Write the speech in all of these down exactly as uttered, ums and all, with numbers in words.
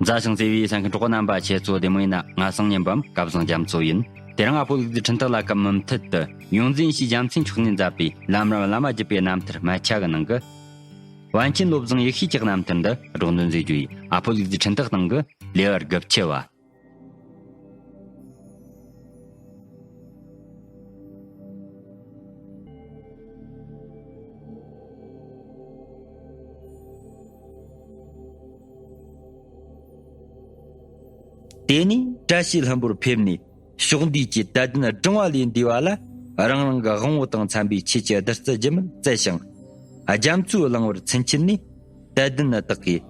མཛའ་ཞིང་བརྩེ་བའི་གསན་མཁན་གྲོགས་པོ་རྣམ་པ་ཁྱེད་ཚོ་བདེ་མོ་ཡིན་ན། ང་སང་ཉིན་པའམ་སྐལ་བཟང་རྒྱ་མཚོ་ཡིན། དེ་རིང་ཨ་ཕོ་ལུག་རྫི་འཕྲིན་སྟེགས་ལ་སྐབས་མུ་མཐུད་དུ་ཡོངས་འཛིན་ཡེ་ཤེས་རྒྱལ་མཚན་མཆོག་ནས་མཛད་པའི་ལམ་རིམ་བླ་མ་བརྒྱུད་པའི་རྣམ་ཐར་སྨད་ཆ་གི་ནང་གི་པཎ་ཆེན་བློ་བཟང་ཡེ་ཤེས་ཀྱི་རྣམ་ཐར་འདི་སྒྲོག་འདོན་མཛད་རྒྱུ་ཡིན། ཨ་ཕོ་ལུག་རྫི་འཕྲིན་སྟེགས་སྟེང་གི་ལེའུ་དགུ་བཅུ་བ། དེ་ནས་བཀྲ་ཤིས་ལྷུན་པོར་ཕེབས་ནས་ཕྱོགས་འདུས་ཀྱི་དད་ལྡན་སྒྲེང་བ་ལས་འདས་པ་ལ་རང་རང་གི་དབང་པོ་དང་འཚམ་པའི་ཆོས་ཀྱི་བདུད་རྩི་རྒྱུན་མི་བསྩལ་ཞིང་། རྒྱ་མཚོའི་གླིང་བར་ཚུན་ཆད་ནས་དད་ལྡན་དག་གིས་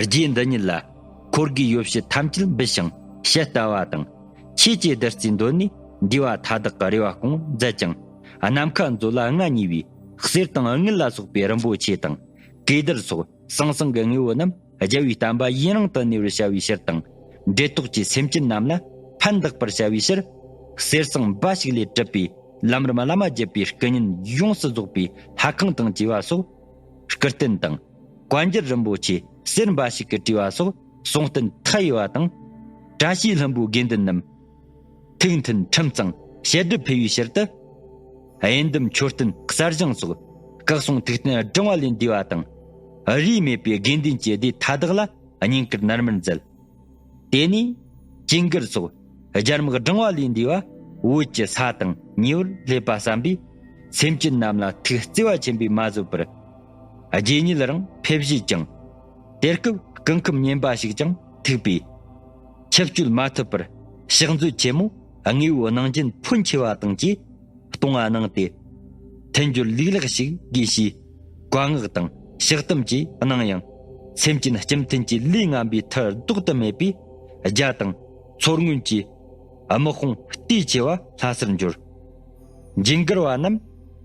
རྗེ་འདི་ཉིད་ལ་འཁོར་དགུའི་ཡོ་བྱད་ཐམས་ཅད་འབུལ་ཞིང་ཞལ་ལྟ་བ་དང་། ཆོས་ཀྱི་བདུད་རྩིའི་འདོད་ནས་འདུས་པ་མཐའ་དག་གི་རེ་བ་སྐོང་མཛད་ཅིང་། ནམ་མཁའ་མཛོད་ལ་མངའ་བརྙེས་པའི་གསེར་དང་དངུལ་ལ་སོགས་པའི་རིན་པོ་ཆེ་དང་། གོས་དར་སོགས་ཟང་ཟིང་གི་དངོས་པོ་རྣམས་རྒྱལ་བའི་བསྟན་པ་ཡུན་རིང་དུ་གནས་པར་བྱ་བའི་ཕྱིར་དང་། འབྲེལ་ཐོགས་ཀྱི་སེམས་ཅན་རྣམས་ལ་ཕན་བདག་པར་བྱ་བའི་ཕྱིར། གསེར་ཟངས་འབའ་ཞིག་ལས་གྲུབ་པའི་ལམ་རིམ་བླ་མ་བརྒྱུད་པའི་སྐུ་བརྙན་ཡོངས་སུ་རྫོགས་པའི་ལྷ་ཁང་དང་བཅས་པ་སོགས། སྐུ་རྟེན་དང་། བཀའ་འགྱུར་རིན་པོ་ཆེ་གསེར་འབའ་ཞིག་གིས་བྲིས་པ་སོགས་གསུང་རྟེན་མཐའ་ཡས་པ་དང་། བཀྲ་ཤིས་ལྷུན་པོའི་དགེ་འདུན་རྣམས། ཐུགས་མཐུན་ཁྲིམས་གཙང་བཤད་སྒྲུབ་འཕེལ་བའི་ཕྱིར་དུ། དབྱེན་སྡུམ་མཆོད་རྟེན་གསར་བཞེངས་སོགས་སྐུ་གསུང་ཐུགས་རྟེན་སྒྲེང་བ་ལས་འདས་པ་དང་། རིས་མེད་པའི་དགེ་འདུན་གྱི་སྡེ་མཐའ་དག་ལ་བསྙེན་བཀུར་ནར་མར་མཛད། དེ་ནས་ཅིང་གིར་སོགས་རྒྱ་དམག་སྒྲེང་བ་ལས་འདས་པ་བོད་ཀྱི་ས་དང་ཉེ་བར་སླེབས་པ་བསམ་པས། སེམས་ཅན་རྣམས་ལ་ཐུགས་བརྩེ་བ་ཆེན་པོས་མ་བཟོད་པར། རྗེ་ཉིད་རང་ཕེབས་བཞེད་ཀྱང་། དེ་སྐབས་སྐུ་ཁམས་ཉེན་པ་ཞིག་ཀྱང་ཐུག་པས། ཆིབས་གཅོད་མ་ཐུབ་པར་ཕྱག་མཛོད་ཆེན་མོ་དངོས་པོ་གནང་སྦྱིན་ཕོན་ཆེ་བ་དང་བཅས་གཏོང་བ་གནང་སྟེ། མཐུན་སྦྱོར་ལུས་ལེགས་ཤིག་དགོས་ཞེས་བཀའ་མངགས་དང་ཕྱག་དམ་བཅས་གནང་ཡང་། སེམས་ཅན་སྤྱི་མཐུན་གྱི་ལས་ངན་པའི་མཐར་ལྡོག་ཏུ་མེད་པས། རྒྱ་དང་མཚོ་སྔོན་གྱི་དམག་དཔུང་བལྟས་ཆེ་བ་ལྷ་སར་འབྱོར། ཇིང་གར་བ་རྣམས་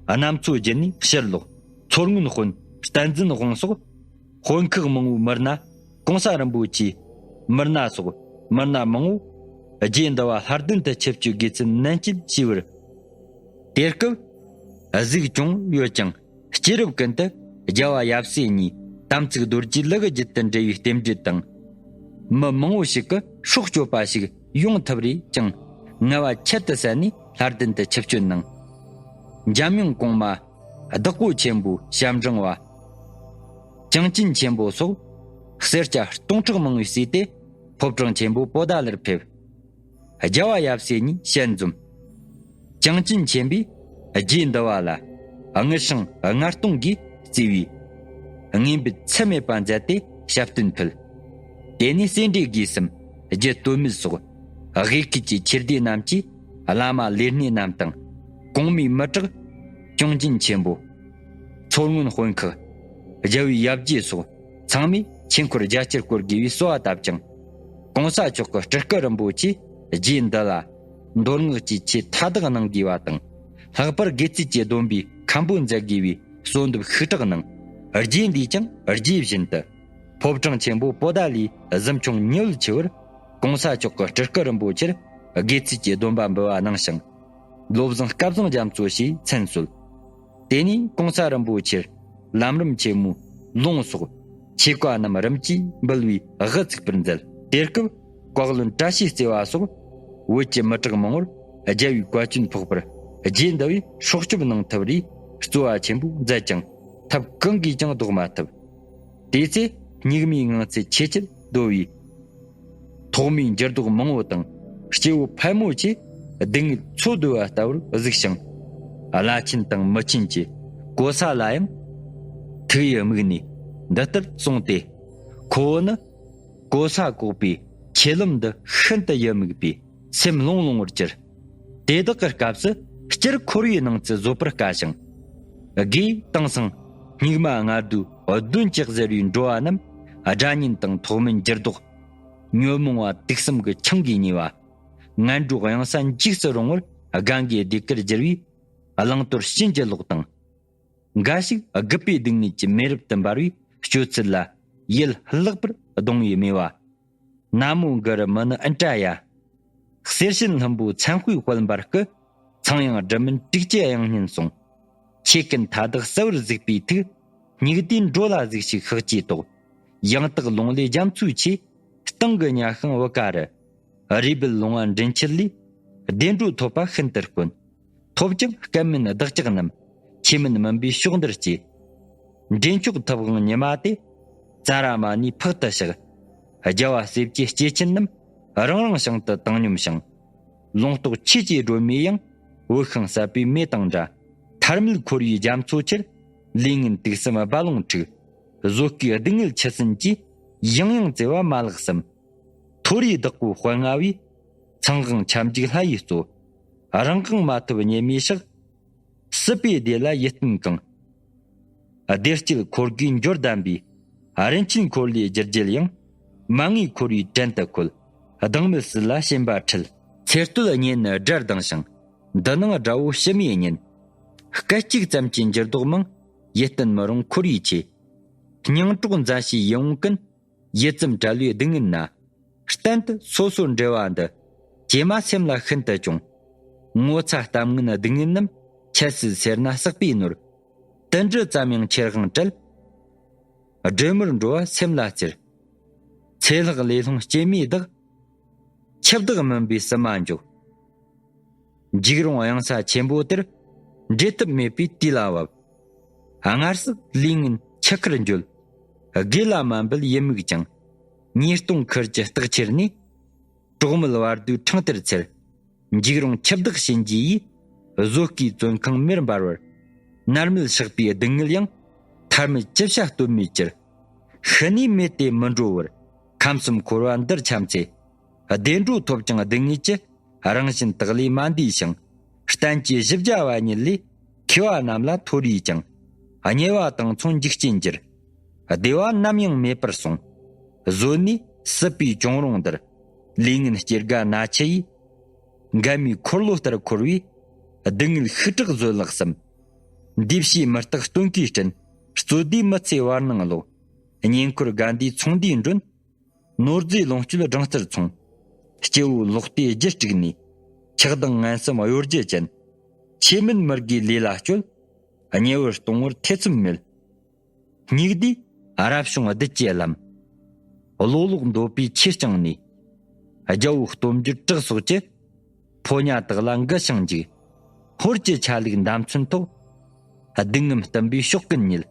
གནམ་མཚོ་བརྒྱུད་ནས་ཕྱིར་ལོག། མཚོ་སྔོན་དཔོན་བསྟན་འཛིན་དབང་སོགས་དཔོན་ཁག་མང་པོའི་མི་སྣ། གོང་ས་རིན་པོ་ཆེའི་མི་སྣ་སོགས་མི་སྣ་མང་པོ་རྗེ་འདི་བ་ལྷ་ལྡན་དུ་ཆིབས་བསྒྱུར་དགོས་ཚུལ་ནན་སྐུལ་བྱས་པར། དེ་སྐབས་གཟིགས་སྐྱོང་ཡོད་ཀྱང་། སྐྱེས་རབས་ཀུན་ཏུ་རྒྱལ་བ་ཡབ་སྲས་གཉིས་དམ་ཚིག་རྡོ་རྗེའི་ལུ་གུ་བརྒྱུད་དུ་འབྲེལ་བའི་རྟེན་འབྲེལ་དང་། མི་མང་པོ་ཞིག་གི་སྲོག་གཅོད་པ་ཞིག་ཡོང་ཐུབ་རེད་ཀྱང་། ངལ་བ་ཁྱད་དུ་བསད་ནས་ལྷ་ལྡན་དུ་ཆིབས་བསྐྱོད་གནང་། འཇམ་དབྱངས་གོང་མ་བདག་པོ་ཆེན་པོའི་ཞབས་འབྲིང་བ། ཅང་ཅིན་ཆེན་པོ་སོགས་སེར་སྐྱ་སྟོང་ཕྲག་མང་པོས་བསུས་ཏེ་ཕོ་བྲང་ཆེན་པོ་པོ་ཏཱ་ལར་ཕེབས། རྒྱལ་བ་ཡབ་སྲས་གཉིས་ཞལ་འཛོམས། ཅང་ཅིན་ཆེན་པོས་རྗེ་འདི་བ་ལ་དངུལ་སྲང་ལྔ་སྟོང་གིས་བརྩིས་པའི་དངོས་འབུལ་ཚད་མེད་པ་མཛད་དེ་ཞབས་སྟོན་ཕུལ། དེ་ནས་སེ་འབྲས་དགེ་གསུམ་རྒྱུ་སྟོད་སྨད་སོགས་དབུས་ཁུལ་གྱི་ཆོས་སྡེ་རྣམས་ཀྱིས་བླ་མ་ལས་སྣེ་རྣམས་དང་། གོང་མའི་མི་དྲག་ཅང་ཅིན་ཆེན་པོ། མཚོ་སྔོན་དཔོན་ཁག་རྒྱལ་བའི་ཡབ་རྗེ་སོགས་ཚང་མས་ཆོས་འཁོར་རྒྱ་ཆེར་བསྐོར་དགོས་པའི་གསོལ་བ་བཏབ་ཅིང་། གོང་ས་མཆོག་གི་སྤྲུལ་སྐུ་རིན་པོ་ཆེ་རྗེ་འདི་ལ་མདོ་སྔགས་ཀྱི་ཆོས་མཐའ་དག་གནང་དགོས་པ་དང་། ལྷག་པར་དགེ་ཚུལ་གྱི་སྡོམ་པའི་མཁན་པོ་མཛད་དགོས་པའི་གསོལ་འདེབས་ཤུགས་དྲག་གནང་། རྗེ་འདིས་ཀྱང་རྗེ་བཞིན་དུ་ཕོ་བྲང་ཆེན་པོ་པོ་ཏཱ་ལའི་གཟིམ་ཆུང་ཉི་འོད་ཆེ་བར་གོང་ས་མཆོག་གི་སྤྲུལ་སྐུ་རིན་པོ་ཆེར་དགེ་ཚུལ་གྱི་སྡོམ་པ་འབུལ་བ་གནང་ཞིང་། བློ་བཟང་སྐལ་བཟང་རྒྱ་མཚོ་ཞེས་མཚན་གསོལ། དེ་ནས་གོང་ས་རིན་པོ་ཆེར་ལམ་རིམ་ཆེན་མོའི་ལུང་སོགས་ཆོས་བཀའ་རྣམས་རིམ་གྱིས་འབུལ་བའི་དབུ་ཚུགས་པར་མཛད། དེ་སྐབས་བཀའ་བློན་བཀྲ་ཤིས་རྩེ་བ་སོགས་བོད་ཀྱི་མི་དྲག་མང་པོར་རྒྱལ་བའི་བཀའ་བཀྱོན་ཕོག་པར་རྗེ་འདི་བས་སྲོག་སྐྱོབ་གནང་ཐུབ་རེ་རྩོལ་བ་ཆེན་པོ་མཛད་ཀྱང་ཐབས་གང་གིས་ཀྱང་ལྡོག་མ་ཐུབ། དེ་ཚེ་སྙིགས་མའི་ངང་ཚུལ་ཆེས་ཆེར་བདོ་བས། ཐོག་མའི་འགྱུར་ལྡོག་མང་པོ་དང་སྐྱེ་བོ་ཕལ་མོ་ཆེ་སྡུག་བསྔལ་འཚོ་སྡོད་པ་ལྟ་བུར་གཟིགས་ཤིང་། བླ་ཆེན་དང་མི་ཆེན་གྱི་གོ་ས་ལ་ཡང་ཐུགས་ཡིད་དམིགས་ནས་འདི་ལྟར་གསུངས་ཏེ། ཁོ་བོ་ནི་གོ་ས་བཀོག་པའི་ཆེ་ལམ་འདི་ཤིན་ཏུ་ཡིད་དམིགས་པས། སེམས་ལྷུང་ལྷུང་བར་གྱུར། དེ་དག་གི་སྐབས་སུ་སྤྱིར་འཁོར་བའི་སྣང་ཚུལ་བཟོད་པར་དཀའ་ཞིང་། དགེ་དེང་སང་སྙིགས་མ་ལྔ་བདོའི་གདོན་གྱིས་གཟིར་བའི་འགྲོ་བ་རྣམས་སྒྲ་བརྙན་དང་ཐོག་མའི་འགྱུར་ལྡོག་ཉོན་མོངས་པ་དུག་གསུམ་གྱི་ཆང་གིས་མྱོས་པ། ངན་འགྲོའི་གཡང་ས་འཇིགས་སུ་རུང་བར་སྒང་གའི་ཟློས་གར་བསྒྱུར་བའི་བླང་དོར་ཕྱིན་ཅི་ལོག་དང་། འགའ་ཞིག་རྒུད་པའི་སྡུག་བསྔལ་གྱི་མེ་རབ་ཏུ་འབར་བའི་སྤྱོད་ཚུལ་ལ་ཡིད་བརླག་པར་གདུང་བའི་མོས་པ། ན་མོ་གུ་རུ་མུ་ནི་ཨིན་ཏྲ་ཡ། གསེར་ཞུན་ལྷུན་པོའི་མཚན་དཔེའི་དཔལ་འབར་སྐུ། ཚངས་དབྱངས་སྦྲུམ་མིན་དྲུག་ཅུའི་དབྱངས་སྙན་གསུང་། ཆོས་ཀུན་མཐའ་དག་གསལ་བར་གཟིགས་པའི་ཐུགས། སྙིགས་དུས་འགྲོ་ལ་གཟིགས་ཤིག་ཤཱཀྱའི་ཏོག། ཡང་དག་ལུང་ལས་རྒྱ་མཚོའི་ཆོས། རྟ་ ཏང་གི་ཉ་ཤིང་བུ་ཀ་རུ། རུས་སྦལ་ལོང་བ་མགྲིན་ཆུ་ལས། བདེ་འགྲོ་ཐོབ་པ་ཤིན་ཏུ་དཀོན། ཐོབ་ཀྱང་སྐད་མིན་བདག་ཅག་རྣམས། ཆོས་མིན་མུན་པའི་ཕྱོགས་འདིར་སྐྱེ། འདྲེན་མཆོག་ཐུབ་དབང་ཉི་མ་དེ། ཙཱ་ར་མ་ཎི་ཕག་ཏུ་གཤེགས། རྒྱལ་བ་སྲས་ཀྱི་སྐྱེས་ཆེན་རྣམས། རང་རང་བྱང་དུ་བཏང་སྙོམས་ཤིང་། ལུང་རྟོགས་ཆོས་ཀྱི་སྒྲོན་མེ་ཡང་། འོད་ཤིང་ཟད་པའི་མེ་དང་འདྲ། ཐར་མེད་འཁོར་བའི་རྒྱ་མཚོ་ཆེར། ལས་ངན་དུག་གསུམ་རྦ་ཀློང་འཁྲུགས། བཟོད་དཀའི་སྡུག་བསྔལ་ཆུ་སྲིན་གྱིས། ཡང་ཡང་བཙེ་བ་མ་ལགས་སམ། མཐོ་རིས་བདག་པོའི་དཔལ་མངའ་བས། ཚངས་དབང་ཁྱབ་འཇུག་ལྷ་ཡི་གཙོ། རང་དབང་མ་ཐོབ་ཉེས་མེད་ཕྱག། སྲིད་པའི་སྡེ་ལ་ཡིད་རྟོན་གང་། བདེ་སྐྱིད་འཁོར་དགུའི་འབྱོར་ལྡན་པའི། རིན་ཆེན་འཁོར་ལོའི་རྒྱུ་རྒྱལ་ཡང་། མ་ངེས་འཁོར་བའི་བྲན་དུ་འཁོལ། སྡང་མིག་སྲིད་ལ་ཞེན་པ་འཁྲུལ། ཚེ་སྟོད་གཉེན་ནི་དགྲར་ལྡང་ཞིང་། འདི་སྣང་དགྲ་བོ་ཕྱི་མའི་གཉེན། སྐད་ཅིག་ཙམ་གྱི་འགྱུར་ལྡོག་མང་། ཡིད་རྟོན་མི་རུང་འཁོར་བའི་ཆོས། སྙིང་གྲོགས་མཛའ་བཤེས་ཡིད་འོང་ཀུན། ཡིད་ཙམ་བྲལ་བའི་སྡུག་བསྔལ་ན། གཏན་དུ་སོ་སོར་འབྲེལ་བ་འདི། ཀྱེ་མ་སེམས་ལ་ཤིན་ཏུ་གྱོང་། ངོ་ཚ་གཏམ་ངན་སྡུག་བསྔལ་རྣམས། ཁྱད་བསད་སེར་སྣ་བསྲེགས་པའི་ནོར། དུད་འགྲོ་ཙམ་ཡང་ཁྱེར་དབང་བྲལ། སྒྲོན་མར་འགྲོ་བ་སེམས་ལ་བཙིར། ཚེ་ལྷག་ལས་སློང་སྐྱེ་མེད་བདག། འཆི་བདག་སྨིན་པའི་སྲིད་མ་འཇོག། འཇིགས་རུང་གཡང་ས་ཆེན་པོ་དེར། འདྲེ་ཐབས་མེད་པའི་དུས་ལ་བབ། སྔར་བསགས་ལས་ངན་ཆུ་ཁར་འགྱོད། དགེ་ལ་མ་འབད་ཡིད་མུག་ཅིང་། ཉེས་ལྟུང་ཁུར་གྱི་རྟགས་ཁྱེར་ནས། གྲོགས་མེད་བར་དོའི་འཕྲང་དེར་འཚེར། འཇིགས་རུང་འཆི་བདག་གཤིན་རྗེ་ཡིས། བཟོད་དཀའི་བཙོན་ཁང་མེར་འབར་བར། མནར་མེད་བཤགས་པའི་སྡུག་བསྔལ་ཡང་། ཐར་མེད་ཅི་བྱ་གཏོལ་མེད་གྱུར། ཤི་ནས་མེད་དེ་མི་འགྲོ་བར། ཁམས་གསུམ་འཁོར་བ་འདིར་འཁྱམས་ཚེ། བདེ་འགྲོ་ཐོབ་ཀྱང་སྡུག་བསྔལ་གྱི། རང་བཞིན་དག་ལས་མ་འདས་ཤིང་། གཏན་གྱི་བཞི་བརྒྱ་བ་ཉིད་ལས། མཁས་པ་རྣམས་ལ་མཐོ་རིས་ཀྱང་། དམྱལ་བ་དང་མཚུངས་འཇིགས་ཆེན་འགྱུར། བདེ་བ་ནམ་ཡང་མེད་པར་གསུངས། གཟོད་ནས་སྲིད་པའི་གྱོང་རོང་འདིར། ལས་ངན་སྐྱེ་རྒ་ན་འཆི་ཡི། འགལ་མེའི་འཁོར་ལོ་ལྟར་འཁོར་བའི། སྡུག་བསྔལ་ཤུགས་དྲག་བཟོད་ལགས་སམ། འདི་ཕྱིའི་མི་རྟག་སྟོན་ཀའི་སྤྲིན། རྩོད་དུས་མི་ཚེ་བར་སྣང་ལོག། གཉེན་འཁོར་དགའ་ཟླའི་ཚོང་འདུས་མགྲོན། ནོར་རྫས་ལོངས་སྤྱོད་སྦྲང་རྩིར་མཚུངས། སྐྱེ་བོའི་ལོག་ལྟས་རྒྱུ་དཀྲུགས་ནས། ཆགས་སྡང་ངན་སེམས་གཡོ་སྒྱུ་ཅན། ཆོས་མིན་མི་དགེའི་ལས་ལ་སྤྱོད། ཉེ་བར་གཏོང་བར་ཐེ་ཚོམ་མེད། སྙིགས་དུས་རབ་བྱུང་བདུད་ཀྱི་ལམ། བློ་ལོག་འདོད་པའི་ཆོས་སྤྱངས་ནས། རྒྱལ་པོ་སྟོབས་འབྱོར་དྲག་སོགས་ཀྱི། ཕོ་ཉ་དག་ལ་འགའ་ཤིང་འཇིགས། ཧོར་གྱི་ཆ་ལུགས་འདམ་ཚོན་ཐོགས། སྡུག་ངོམ་བསྟུན་པའི་ཕྱོགས་ཀུན་ཉིད།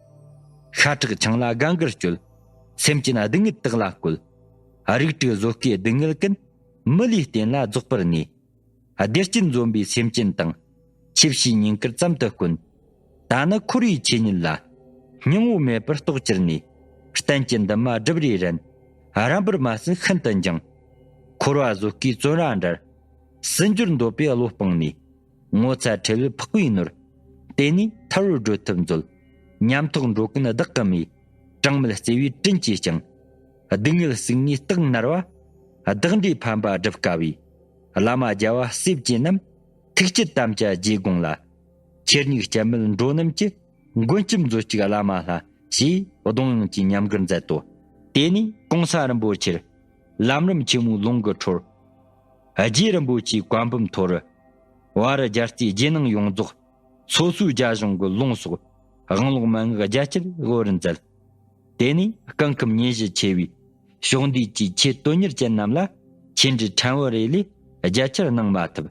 ཤ་ཁྲག་ཆང་ལ་དགའ་མགུར་སྤྱོད། སེམས་ཅན་སྡུག་བསྔལ་དག་ལ་བཀོལ། རིགས་དྲུག་བཟོད་དཀའི་སྡུག་བསྔལ་ཀུན། མི་ལུས་རྟེན་ལ་རྫོགས་པར་ནུས། བདེ་སྐྱིད་འཛོམས་པའི་སེམས་ཅན་དང་། ཆེ་བཞིའི་ཉིན་དཀར་ཙམ་དུ་དཀོན། ད་ནི་འཁོར་བའི་ཆོས་ཉིད་ལ། སྙིང་བོ་མེད་པར་རྟོགས་གྱུར་ནས། གཏན་གྱི་འདུན་མ་སྒྲུབ་རེ་རན། རམ་པར་མ་ཟད་ཤིན་ཏུ་འགྱིང་། འཁོར་བ་བཟོད་དཀའི་བཙོན་ར་འདྲར། ཟིན་གྱུར་འདོད་པའི་བློ་སྤངས་ནས། ངོ་ཚ་ཁྲེལ་བའི་འཕགས་པའི་ནོར། དེ་ནས་ཐར་བར་བགྲོད་ཐབས་མཛོད། ཉམ་ཐག་འགྲོ་ཀུན་བདག་གི་མོས། གྲངས་མེད་བརྩེ་བའི་དྲིན་གྱིས་བསྐྱངས། སྡུག་བསྔལ་ཟུག་རྔུའི་སྟག་མནར་བ། བདག་འདྲའི་ཕན་པ་སྒྲུབ་དཀའ་བའི། བླ་མ་རྒྱལ་བ་སྲས་བཅས་རྣམས། ཐུགས་བསྐྱེད་དམ་བཅའ་རྗེས་དགོངས་ལ། ཁྱེར་སྙིགས་སྐྱབས་མེད་འགྲོ་རྣམས་ཀྱི། མགོན་སྐྱབས་མཛོད་ཅིག་བླ་མ་ལྷ། ཞེས་གདུང་དབྱངས་ཀྱིས་ཉམས་མགུར་མཛད་དོ། དེ་ནས་གོང་ས་རིན་པོ་ཆེར། ལམ་རིམ་ཆེན་མོའི་ལུང་གི་འཕྲོར། རྗེ་རིན་པོ་ཆེའི་བཀའ་འབུམ་ཐོར། བར་རྒྱལ་རྩེའི་རྗེས་གནང་ཡོངས་རྫོགས། སོ་སོའི་རྒྱ་གཞུང་གི་ལུང་སོགས། དབང་ལུང་མན་ངག་རྒྱ་ཆེར་དབུ་བར་མཛད། དེ་ནས་སྐུ་ཁམས་ཉེ་གཞི་ཆེ་བའི། ཕྱོགས་འདུས་ཀྱི་ཆེས་དོན་གཉེར་ཅན་རྣམས་ལ། ཆོས་འབྲེལ་ཕྲན་བུ་རེ་ལས་རྒྱ་ཆེར་གནང་མ་ཐུབ།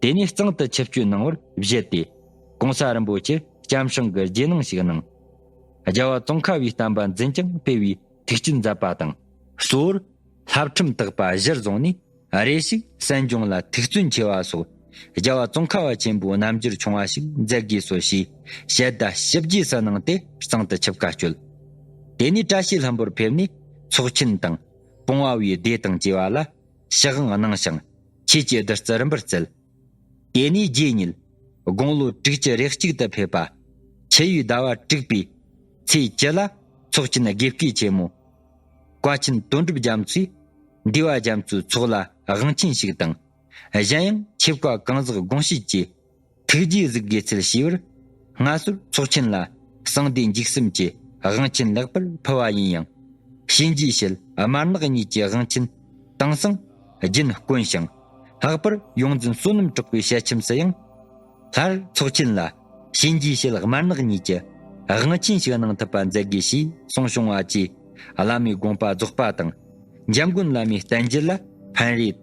དེ་ནས་གཙང་དུ་ཆིབས་བསྐྱོད་གནང་བར་བཞེད་དེ། གོང་ས་རིན་པོ་ཆེར་སྐྱབས་སྦྱངས་ཀྱི་རྗེས་གནང་ཞིག་གནང་། རྒྱལ་བ་ཙོང་ཁ་བའི་བསྟན་པ་འཛིན་ཅིང་སྤེལ་བའི་ཐུགས་བསྐྱེད་མཛད་པ་དང་། གཙོ་བོར་བསླབ་ཁྲིམས་དག་པ་གཞིར་བཟུང་ནས། རེ་ཞིག་གསན་སྦྱོང་ལ་ཐུགས་བརྩོན་ཆེ་བ་སོགས། རྒྱལ་བ་ཙོང་ཁ་བ་ཆེན་པོའི་རྣམ་འགྱུར་ཆུང་བ་ཞིག་མཛད་དགོས་སོ་ཞེས་ཞལ་བརྡ་ཞིབ་རྒྱས་སུ་གནང་སྟེ་གཙང་དུ་ཆིབས་ཁ་བསྐྱོད། དེ་ནས་བཀྲ་ཤིས་ལྷུན་པོར་ཕེབས་ནས་ཚོགས་ཆེན་དང་། སྤོང་བ་བའི་སྡེ་དང་བཅས་པ་ལ་ཕྱག་དབང་གནང་ཞིང་། ཆོས་ཀྱི་བདུད་རྩི་རིམ་པར་བསྩལ། དེ་ནས་རྗེ་ཉིད་དགུང་ལོ་དྲུག་ཅུ་རེ་གཅིག་ཏུ་ཕེབས་པ། ཆུ་ཡོས་ཟླ་བ་དྲུག་པའི་ཚེས་བཅུ་ལ་ཚོགས་ཆེན་དགེ་བསྐོས་ཆེན་མོ། བཀའ་ཆེན་དོན་གྲུབ་རྒྱ་མཚོས་འདུས་པ་རྒྱ་མཚོའི་ཚོགས་ལ་དབང་ཆེན་ཞིག་དང་། གཞན་ཡང་ཆོས་བཀའ་གང་ཟག་དགོངས་བཞེད་ཀྱི་ཐུགས་རྗེའི་གཟིགས་དགེ་ཚུལ་ཞེས་པར། སྔ་སོར་ཚོགས་ཆེན་ལ་གསང་བདེ་འཇིགས་གསུམ་གྱི་དབང་ཆེན་ལེགས་པར་ཕུལ་བ་ཡིན་ཡང་། གཤིན་རྗེའི་ཞལ་དམར་ནག་གཉིས་ཀྱི་དབང་ཆེན་དེང་སང་རྒྱུན་དཀོན་ཞིང་། ལྷག་པར་ཡོངས་འཛིན་བསོད་ནམས་གྲགས་པའི་ཞལ་ཆེམས་སུ་ཡང་། སླར་ཚོགས་ཆེན་ལ་གཤིན་རྗེའི་ཞལ་དམར་ནག་གཉིས་ཀྱི་དབང་ཆེན་ཞིག་གནང་ཐུབ་པ་མཛད་དགོས་ཞེས་གསུངས་བྱུང་བ་བཅས། བླ་མའི་དགོངས་པ་རྫོགས་པ་དང་ འཇམ་མགོན་བླ་མའི་བསྟན་རྒྱུད་ལ་ཕན་རེད།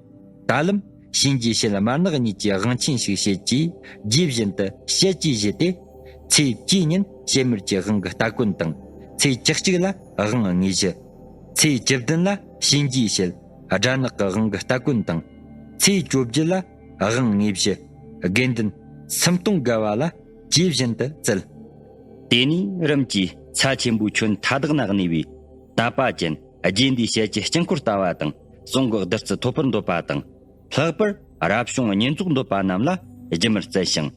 ད་ལམ་གཤིན་རྗེའི་ཞལ་དམར་ནག་གཉིས་ཀྱི་དབང་ཆེན་ཞིག་བྱེད་ཀྱིས། རྗེ་བཞིན་དུ་ཞལ་གྱིས་བཞེས་ཏེ། ཚེས་བཅུའི་ཉིན་ཞལ་དམར་གྱི་དབང་གི་སྟ་གོན་དང་། ཚེས་བཅུ་གཅིག་ལ་དབང་དངོས་གཞི། ཚེས་བཅུ་བདུན་ལ་གཤིན་རྗེའི་ཞལ་དགྲ་ནག་གི་དབང་གི་སྟ་གོན་དང་། ཚེས་བཅོ་བརྒྱད་ལ་དབང་དངོས་གཞི། དགེ་འདུན་སུམ་སྟོང་བརྒལ་བ་ལ་ཇེ་བཞིན་དུ་བཙལ། དེ་ནས་རིམ་གྱིས་ས་ཆེན་པོའི་ཁྱོན་མཐའ་དག་ན་གནས་པའི་དད་པ་ཅན་རྗེ་འདིའི་ཞལ་གྱི་དཀྱིལ་འཁོར་ལྟ་བ་དང་། གསུང་གི་བདུད་རྩི་ཐོབ་པར་འདོད་པ་དང་། ལྷག་པར་རབ་བྱུང་བསྙེན་རྫོགས་འདོད་པ་རྣམས་ལ་སྒྱུ་མར་བསྩལ་ཞིང་།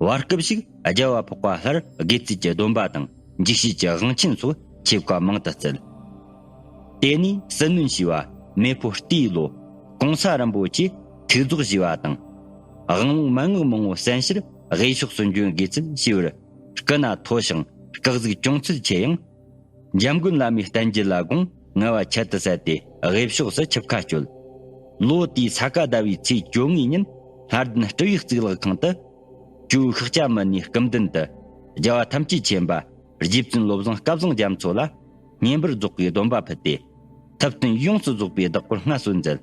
བར་སྐབས་ཤིག་རྒྱལ་བ་འཕགས་པ་ལྷར་དགེ་ཚུལ་གྱི་སྡོམ་པ་དང་། འཇིགས་བྱེད་ཀྱི་དབང་ཆེན་སོགས་ཆོས་བཀའ་མང་དུ་སྩལ། དེ་ནས་ཟིལ་གནོན་བྱས་པ་མེ་ཕོ་རྟའི་ལོ་གོང་ས་རིན་པོ་ཆེ་ཐུགས་རྫོགས་བཞེས་པ་དང་། དབང་ལུང་མན་ངག་མང་པོ་གསན་ཕྱིར་དབུས་ཕྱོགས་སུ་འབྱོན་དགོས་ཚུལ་ཞུས་པར། སྐུ་ན་མཐོ་ཞིང་སྐུ་གཟུགས་ཅུང་ཚོད་ཆེ་ཡང་། འཇམ་མགོན་བླ་མའི་བསྟན་རྒྱུད་ལ་དགོངས་ངལ་བ་ཁྱད་དུ་བསད་དེ་དབུས་ཕྱོགས་སུ་ཆིབས་ཁ་བསྐྱོད། ལོ་དེའི་ས་ག་ཟླ་བའི་ཚེས་བཅོ་ལྔའི་ཉིན་ལྷ་ལྡན་སྤྲུལ་བའི་གཙུག་ལག་ཁང་དུ། ཇོ་བོ་ཤཱཀྱ་མུ་ནེའི་སྐུ་མདུན་དུ་རྒྱལ་བ་ཐམས་ཅད་མཁྱེན་པ་རྗེ་བཙུན་བློ་བཟང་སྐལ་བཟང་རྒྱ་མཚོ་ལ་བསྙེན་པར་རྫོགས་པའི་སྡོམ་པ་ཕུལ་ཏེ། ཐུབ་བསྟན་ཡོངས་སུ་རྫོགས་པའི་བདག་པོར་མངའ་གསོལ་མཛད།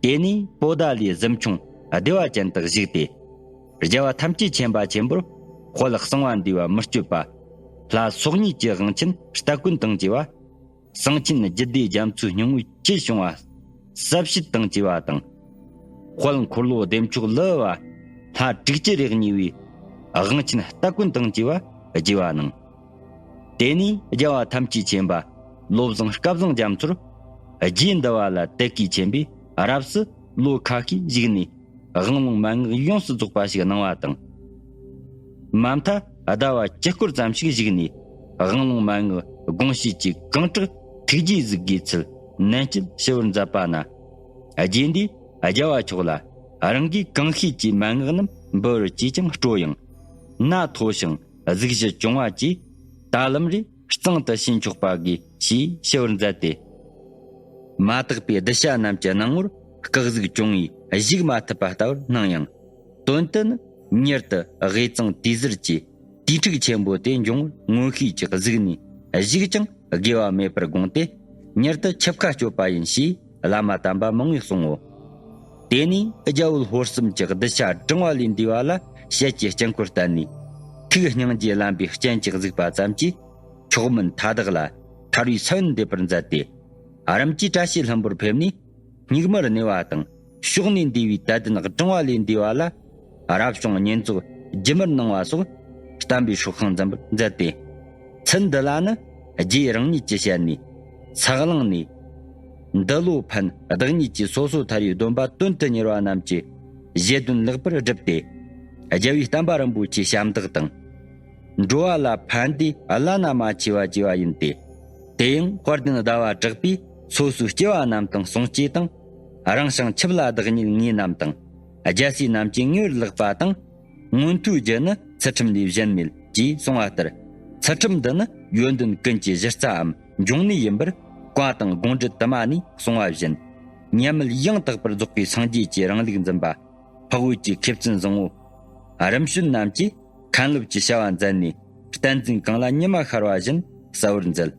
དེ་ནས་པོ་ཏཱ་ལའི་གཟིམ་ཆུང་བདེ་བ་ཅན་དུ་བཞུགས་ཏེ། རྒྱལ་བ་ཐམས་ཅད་མཁྱེན་པ་ཆེན་པོར་དཔལ་གསང་བ་འདུས་པ་མི་བསྐྱོད་པ། ལྷ་སོ་གཉིས་ཀྱི་དབང་ཆེན་སྟ་གོན་དང་བཅས་པ། གསང་ཆེན་རྒྱུད་སྡེ་རྒྱ་མཚོའི་སྙིང་པོའི་བཅུད་བྱུང་བ་གསལ་བྱེད་དང་བཅས་པ་དང་། དཔལ་འཁོར་ལོ་བདེ་མཆོག་ལི་བ་ལྷ་དྲུག་ཅུ་རེ་གཉིས་པའི་དབང་ཆེན་སྟ་གོན་དང་བཅས་པ་བགྱིས་པ་གནང་། དེ་ནས་རྒྱལ་བ་ཐམས་ཅད་མཁྱེན་པ་བློ་བཟང་སྐལ་བཟང་རྒྱ་མཚོར་རྗེ་འདི་བ་ལ་དད་གུས་ཆེན་པོས་རབ་སུ་ལོ་ཁ་ཤས་བཞུགས་ནས། དབང་ལུང་མན་ངག་ཡོངས་སུ་རྫོགས་པ་ཞིག་གནང་བ་དང་། མ་མཐའ་ཟླ་བ་བཅུ་སྐོར་ཙམ་ཞིག་བཞུགས་ནས། དབང་ལུང་མན་ངག་དགོངས་བཞེད་ཀྱི་གང་དྲག་ཐུགས་རྗེས་གཟིགས་དགོས་ཚུལ་ནན་བསྐྱེད་ཞུ་བར་མཛད་པ་ན། རྗེ་འདིས་རྒྱལ་བ་མཆོག་ལ་རང་གིས་གང་ཤེས་ཀྱི་མན་ངག་རྣམས་འབུལ་བར་བྱས་ཀྱང་སྤྲོ་ཡང་། ན་མཐོ་ཞིང་གཟུགས་གཞི་གྱོང་བ་གྱིས། ད་ལམ་རེ་གཙང་དུ་ཕྱིན་ཆོག་པ་དགོས་ཞེས་ཞུ་བར་མཛད་དེ། མ་དག་པའི་གདུལ་བྱ་རྣམས་ཀྱི་སྣང་ངོར་སྐུ་གཟུགས་གྱོང་བས་བཞུགས་མ་ཐུབ་པ་ལྟ་བུར་སྣང་ཡང་། དོན་དུ་ནི་མྱུར་དུ་དབུས་གཙང་དུས་ཟིལ་གྱི་དུས་འཁྲུག་ཆེན་པོ་དེ་འབྱུང་བར་མངོན་ཤེས་ཀྱིས་གཟིགས་ནས་བཞུགས་ཀྱང་དགེ་བ་མེད་པར་དགོངས་ཏེ། མྱུར་དུ་ཆིབས་ཁ་གཅོད་པ་ཡིན་ཞེས་བླ་མ་དམ་པ་མང་པོས་གསུང་ངོ་། དེ་ནས་རྒྱལ་བོ་ཧོར་གསུམ་གྱི་གདུལ་བྱ་བགྲང་བ་ལས་འདས་པ་ལ་ཞལ་གྱི་དཀྱིལ་འཁོར་བསྟན་ནས། ཐུགས་སྙིང་རྗེ་ལམ་པའི་སྤྱན་གྱིས་གཟིགས་པ་ཙམ་གྱིས། མཆོག་མིན་མཐའ་དག་ལ་ཐར་བའི་ས་བོན་འདེབས་པར་མཛད་དེ། རིམ་གྱིས་བཀྲ་ཤིས་ལྷུན་པོར་ཕེབས་ནས། སྙིགས་མར་གནས་པ་དང་། ཕྱོགས་ནས་འདས་པའི་དད་ལྡན་བགྲང་བ་ལས་འདས་པ་ལ། རབ་བྱུང་བསྙེན་རྫོགས་སྒྱུ་མར་གནང་བ་སོགས་བསྟན་པའི་སྲོག་ཤིང་འཛིན་པར་མཛད་དེ། ཚུལ་འདི་ལ་ནི་རྗེ་རང་ཉིད་ཀྱི་ཞལ་ནས། ས་གླིང་ནས། འདི་ལོ་ཕན་བདག་ཉིད་ཀྱིས་སོ་སོ་ཐར་བའི་སྡོམ་པ་དོན་དུ་གཉེར་བ་རྣམས་ཀྱི་བཞེད་དོན་ལེགས་པར་བསྒྲུབས་ཏེ། རྒྱལ་བའི་བསྟན་པ་རིན་པོ་ཆེའི་ཞབས་འདེགས་དང་། འགྲོ་བ་ལ་ཕན་བདེ་བླ་ན་མ་མཆིས་པ་བཅས་པ་ཡིན་ཏེ། དེ་ཡང་དཔལ་ལྡན་ཟླ་བ་གྲགས་པས་སོ་སོའི་སྐྱེ་བ་རྣམས་དང་ཟུང་བཅས་དང་། རང་ཞིང་ཆིབས་ལ་བདག་ཉིད་ངེས་རྣམས་དང་། རྒྱལ་སྲས་རྣམས་ཀྱིས་ངེས་པར་ལེགས་པ་དང་། མངོན་མཐོའི་རྒྱུ་ནི་ཚུལ་ཁྲིམས་ལས་གཞན་མེད་ཅེས་གསུངས་པ་ལྟར། ཚུལ་ཁྲིམས་འདི་ནི་ཡོན་ཏན་ཀུན་གྱི་གཞི་རྩའམ་འབྱུང་གནས་ཡིན་པར། བཀའ་དང་དགོངས་འགྲེལ་དུ་མ་ནས་གསུངས་པ་བཞིན། ཉམས་མེད་ཡང་དག་པར་རྫོགས་པའི་སངས་རྒྱས་ཀྱི་རིང་ལུགས་འཛིན་པ། འཕགས་བོད་ཀྱི་མཁས་བཙུན་བཟང་པོ་རིམ་བྱོན་རྣམས་ཀྱིས་མཁན་སློབ་ཀྱི་བྱ་བ་མཛད་ནས། བསྟན་འཛིན་གང་ལ་ཉི་མ་ཤར་བ་བཞིན་གསལ་བར་མཛད།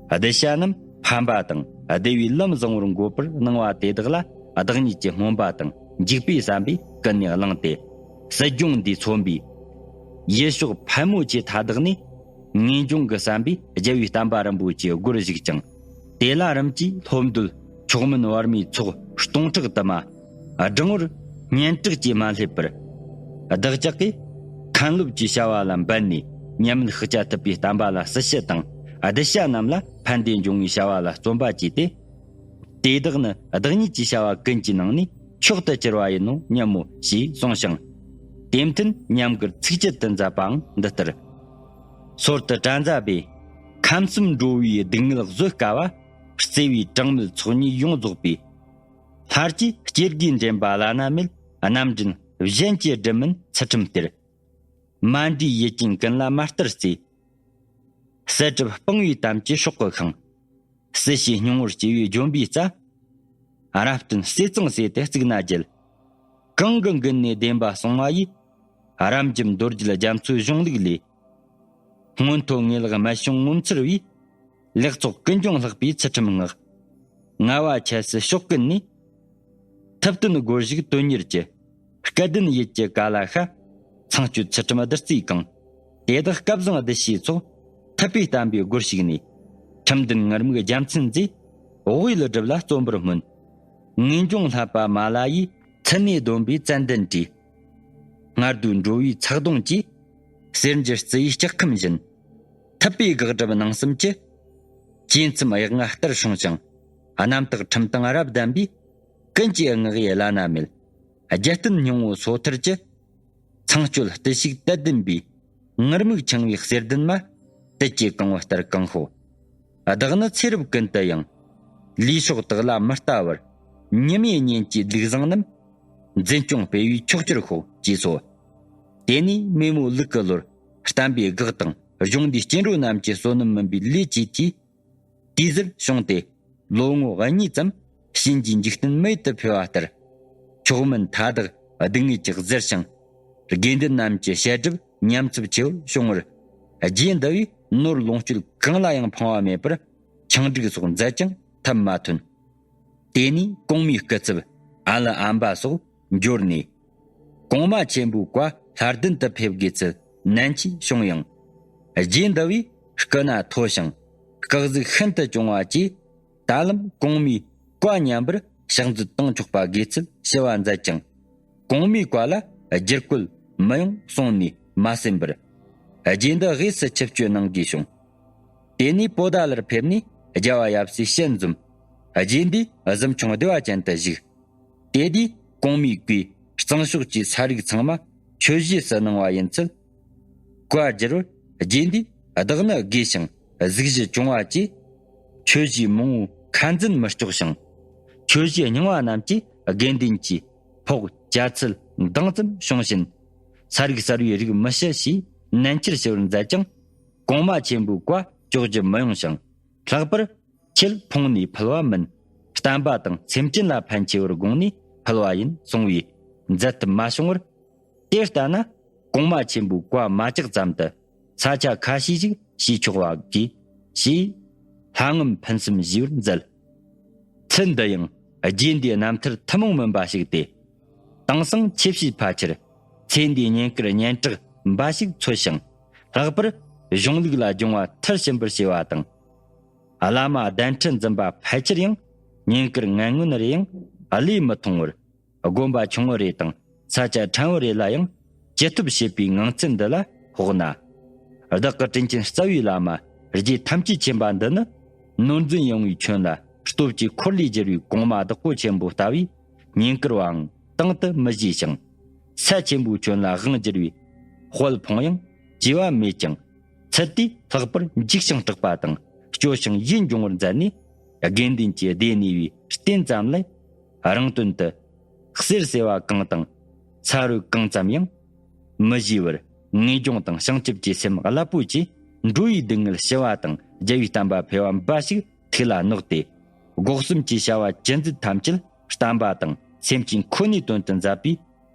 གདུལ་བྱ་རྣམས་ཕན་པ་དང་བདེ་བའི་ལམ་བཟང་བོར་འགོད་པར་གནང་བ་དེ་དག་ལ། བདག་ཉིད་ཀྱི་སྨོན་པ་དང་འཇིགས་པའི་བསམ་པས་ཀུན་ནས་བསླངས་ཏེ། སྲིད་སྐྱོང་འདིས་མཚོན་པའི་ཡུལ་ཕྱོགས་ཕལ་མོ་ཆེ་མཐའ་དག་ནས། ངེས་འབྱུང་གི་བསམ་པས་རྒྱལ་བའི་བསྟན་པ་རིན་པོ་ཆེའི་སྒོར་ཞུགས་ཀྱང་། དེ་ལ་རིམ་གྱིས་སློབ་འདོད་མཆོག་མིན་བར་མའི་ཚོགས་སྟོང་ཕྲག་དུ་མ་བགྲང་བར་སྙན་གྲགས་ཀྱིས་མ་སླེབས་པར། བདག་ཅག་གིས་མཁན་སློབ་ཀྱི་བྱ་བ་ལ་འབད་ནས་ཉམས་མེད་ཤཱཀྱ་ཐུབ་པའི་བསྟན་པ་ལ་སྲི་ཞུ་དང་། གདུལ་བྱ་རྣམས་ལ་ཕན་བདེ་འབྱུང་བའི་བྱ་བ་ལ་བརྩོན་པ་བགྱིས་ཏེ། དེ་དག་ནི་བདག་ཉིད་ཀྱི་བྱ་བ་ཀུན་གྱི་ནང་ནས་མཆོག་ཏུ་གྱུར་པ་ཡིན་ནོ་སྙམ་མོ་ཞེས་གསུངས་ཤིང་། དེ་མཐུན་ཉམས་མགུར་ཚིགས་བཅད་དུ་མཛད་པའང་འདི་ལྟར། སོར་དུ་གྲྭ་མཛའ་པས། ཁམས་གསུམ་འགྲོ་བའི་སྡུག་བསྔལ་བཟོད་དཀའ་བ། བརྩེ་བའི་གྲངས་མེད་ཚོགས་གཉིས་ཡོངས་རྫོགས་པའི། ལྷར་བཅས་སྐྱེ་དགུའི་འདྲེན་པ་བླ་ན་མེད། རྣམ་འདྲེན་གཞན་གྱི་སྒྲིབ་མིན་ཚུལ་ཁྲིམས་གཏེར། མ་འདྲིས་ཡིད་ཅན་ཀུན་ལ་མ་ལྟར་བརྩེ། གསེར་སྒྲིབ་སྤང་བའི་དམ་གྱི་སྲོག་གི་ཤིང་། སྲིད་ཞིའི་སྙིང་བོར་སྐྱེ་བའི་ལྗོན་པའི་རྩ། རབ་བརྟན་ཟས་གཙང་ཟས་ཏེ་བརྩིགས་ན་རྒྱལ། གང་གི་མགུལ་ནས་བདེན་པ་གསུང་བ་ཡིས། རབ་འབྱམས་རྡོ་རྗེ་རྒྱ་མཚོའི་གཞུང་ལུགས་ལས། མངོན་མཐོ་ངེས་ལེགས་རྨད་བྱུང་ངོ་མཚར་བའི། ལེགས་ཚོགས་ཀུན་འབྱུང་ལྷག་པའི་ཚུལ་ཁྲིམས་སྔགས། ལྔ་བ་ཆབ་སྲིད་ཕྱོགས་ཀུན་ནས། ཐུབ་བསྟན་སྒོར་ཞུགས་དོན་གཉེར་གྱི། སྐལ་ལྡན་ཡུལ་གྱི་ཀ་ལ་ཤ། ཚངས་སྤྱོད་ཚུལ་ཁྲིམས་བདུད་རྩིའི་གང་། དེ་དག་སྐལ་བཟང་བདུད་བཞིའི་ཚོགས། ཐུབ་པའི་བསྟན་པའི་སྒོར་ཞུགས་ནས། ཁྲིམས་ལྡན་ངུར་སྨྲིག་རྒྱལ་མཚན་མཛེས། འོག་ཡུལ་སྒྲུབ་ལ་བརྩོན་པར་སྨོན། ངེས་འབྱུང་བསླབ་པ་མ་ལ་ཡིས། ཚུལ་ནས་སྡོམ་པའི་ཙན་དན་བྲིས། སྔར་དུ་འགྲོ་བའི་ཚག་གདོང་གིས། གསེར་འགྱུར་རྩི་ཡི་ལྕགས་ཁམས་བཞིན། ཐུབ་པའི་དགག་སྒྲུབ་ནང་གསེས་ཀྱི། ཇེ་མཚམས་གཡག་རྔ་ལྟར་སྲུང་ཞིང་། རྣམ་དག་ཁྲིམས་དང་རབ་ལྡན་པའི། ཀུན་གྱི་བསྔགས་ཡིག་བླ་ན་མེད། རྒྱལ་བསྟན་སྙིང་པོ་སོ་ཐར་གྱི། ཚངས་སྤྱོད་བརྟུལ་ཞུགས་དད་ལྡན་པའི། ངུར་སྨྲིག་འཆང་བའི་གསེར་ལྡན་མ། དད་ཀྱི་གང་བུ་ལྟར་གང་ཤོག་བདག་ནི་ཚེ་རབས་ཀུན་ཏུ་ཡང་། ལུས་སྲོག་དག་ལ་མི་ལྟ་བར། ཉི་མའི་གཉེན་གྱི་ལུགས་བཟང་རྣམས། འཛིན་སྐྱོང་སྤེལ་བའི་མཆོག་གྱུར་ཤོག་ཅེས་སོ། དེ་ནས་མེ་མོ་ལུག་གི་ལོར། བསྟན་པའི་སྒེག་དང་གཞུང་འདིའི་སྐྱེ་འགྲོ་རྣམས་ཀྱི་བསོད་ནམས་མིན་པའི་ལས་ཀྱིས་དེའི། དེའི་ཟུར་བྱུང་སྟེ། ལོ་ངོ་གཉིས་ཙམ་གཤིན་རྗེའི་འཇིག་རྟེན་མེད་དུ་ཕེབས་པ་ལྟར། མཆོག་མིན་མཐའ་དག་སྡུག་བསྔལ་གྱིས་གཟིར་ཞིང་། དགེ་འདུན་རྣམས་ཀྱི་བཤད་སྒྲུབ་ཉམས་ཚབས་ཆེ་བར་བྱུང་བར། རྗེ་འདི་བས་ནོར་ལོངས་སྤྱོད་གང་ལ་ཡང་ཕངས་པ་མེད་པར། ཆང་སྒྲིག་སོགས་མཛད་ཀྱང་ཐབས་མ་ཐོན། དེ་ནས་གོང་མའི་སྐུ་ཚབ་ཨ་ལི་ཨམ་པ་སོགས་འབྱོར་ནས། གོང་མ་ཆེན་པོའི་བཀའ་ལྷར་ལྡན་དུ་ཕེབས་དགོས་ཚུལ་ནན་གྱིས་བྱུང་ཡང་། རྗེ་འདི་བས་སྐུ་ན་མཐོ་ཞིང་སྐུ་གཟུགས་ཤིན་ཏུ་གྱོང་བ་བཅས། ད་ལམ་གོང་མའི་བཀའ་ཉམས་པར་ཕྱག་མཛོད་བཏང་ཆོག་པ་དགོས་ཚུལ་ཞུ་བ་མཛད་ཀྱང་། གོང་མའི་བཀའ་ལ་བསྒྱུར་བཀོད་མི་ཡོང་གསུངས་ནས་མ་གསན་པར། རྗེ་འདི་དབུས་སུ་ཆིབས་བསྐྱོད་གནང་དགོས་བྱུང་། དེ་ནས་པོ་ཏཱ་ལར་ཕེབས་ནས་རྒྱལ་བ་ཡབ་སྲས་ཞལ་འཛོམས། རྗེ་འདིས་གཟིམ་ཆུང་བདེ་བ་ཅན་དུ་བཞུགས། དེ་དུས་གོང་མའི་བཀའི་གཙང་ཕྱོགས་ཀྱི་ས་རིགས་ཚང་མ་ཆོས་གཞིས་སུ་གནང་བ་ཡིན་ཚུལ། བཀའ་བསྒྱུར་བར་རྗེ་འདིས་བདག་ནི་རྒས་ཤིང་གཟུགས་གཞི་གྱོང་བ་བཅས། ཆོས་གཞིས་མང་བོ་ཁ་འཛིན་མི་ལྕོགས་ཤིང་། ཆོས་གཞིས་རྙིང་བ་རྣམས་ཀྱི་དགེ་འདུན་གྱི་ཕོགས་བཅའ་ཚུལ་འདང་ཙམ་བྱུང་ཞིང་། ས་རིགས་གསར་བའི་རིགས་མི་ཞུ་ཞེས་ནན་ཆེར་ཞུ་བར་མཛད་ཀྱང་། གོང་མ་ཆེན་པོའི་བཀའ་ལྕོགས་ཀྱི་མི་ཡོང་ཞིང་། ལྷག་པར། ཁྱེད་ཕོངས་ནས་ཕུལ་བ་མིན། བསྟན་པ་དང་སེམས་ཅན་ལ་ཕན་ཆེ་བར་དགོངས་ནས་ཕུལ་བ་ཡིན་གསུང་བས་མཛད་ཐབས་མ་བྱུང་བར། དེ་ལྟ་ན་གོང་མ་ཆེན་པོའི་བཀའ་མ་བཅག་ཙམ་དུ་ས་ཆ་ཁ་ཤས་ཤིག་ཞུས་ཆོག་པ་གིས་ཞེས་ལྷ་ངམ་ཕུན་སུམ་ཞུས་པར་མཛད། ཚུལ་འདི་ཡང་རྗེ་འདིའི་རྣམ་ཐར་ཐུན་མོང་མིན་པ་ཞིག་སྟེ། དེང་སང་ཆེ་བཞིའི་ཕལ་ཆེར་ཚེ་འདིའི་བསྙེན་བཀུར་སྙན་གྲགས་འབའ་ཞིག་འཚོལ་ཞིང་། ལྷག་པར་གཞུང་ལུགས་ལ་སྦྱོང་བ་མཐར་ཕྱིན་པར་བྱས་པ་དང་། བླ་མ་གདན་ཁྲི་འཛིན་པ་ཕལ་ཆེར་ཡང་བསྙེན་བཀུར་ངན་ངོན་རེ་ཡང་བློས་མི་ཐོངས་པར། དགོན་པ་ཆུང་ངུ་རེ་དང་ས་ཆ་ཕྲན་བུ་རེ་ལ་ཡང་ཅི་ཐུབ་བྱེད་པའི་ངང་ཚུལ་འདི་ལ་དཔོག་ན། བདག་གི་དྲིན་ཅན་རྩ་བའི་བླ་མ་རྗེ་ཐམས་ཅད་མཁྱེན་པ་འདི་ནི། ནོར་འཛིན་ཡངས་པའི་ཁྱོན་ལ་སྟོབས་ཀྱི་འཁོར་ལོས་སྒྱུར་བའི་གོང་མ་བདག་པོ་ཆེན་པོ་ལྟ་བུའི་བསྙེན་བཀུར་བའང་དང་དུ་མི་བཞེས་ཤིང་། ཚད་ཆེན་པོའི་ཁྱོན་ལ་དབང་བསྒྱུར་བའི་དཔལ་ཕོངས་ཡང་བཅོས་པ་མེད་ཅིང་། ཚུལ་དེས་ལྷག་པར་འཇིགས་ཤིང་སྐྲག་པ་དང་སྐྱོ་ཞིང་ཡིད་འབྱུང་བར་མཛད་ནས། དགེ་འདུན་གྱི་སྡེ་གནས་པའི་རྟེན་ཙམ་ལས་རང་དོན་དུ། གསེར་ཟེར་བ་གང་དང་ཚ་རོལ་གང་ཙམ་ཡང་མི་བཞེས་པར། ངེས་འབྱུང་དང་བྱང་ཆུབ་ཀྱི་སེམས་རླབས་པོ་ཆེས་འགྲོ་བའི་སྡུག་བསྔལ་ཞི་བ་དང་རྒྱལ་བའི་བསྟན་པ་འཕེལ་བ་འབའ་ཞིག་ཐུགས་ལ་བསྣོགས་ཏེ། སྒོ་གསུམ་གྱི་བྱ་བ་ཅི་མཛད་ཐམས་ཅད་བསྟན་པ་དང་སེམས་ཅན་ཁོ་ནའི་དོན་དུ་མཛད་པས།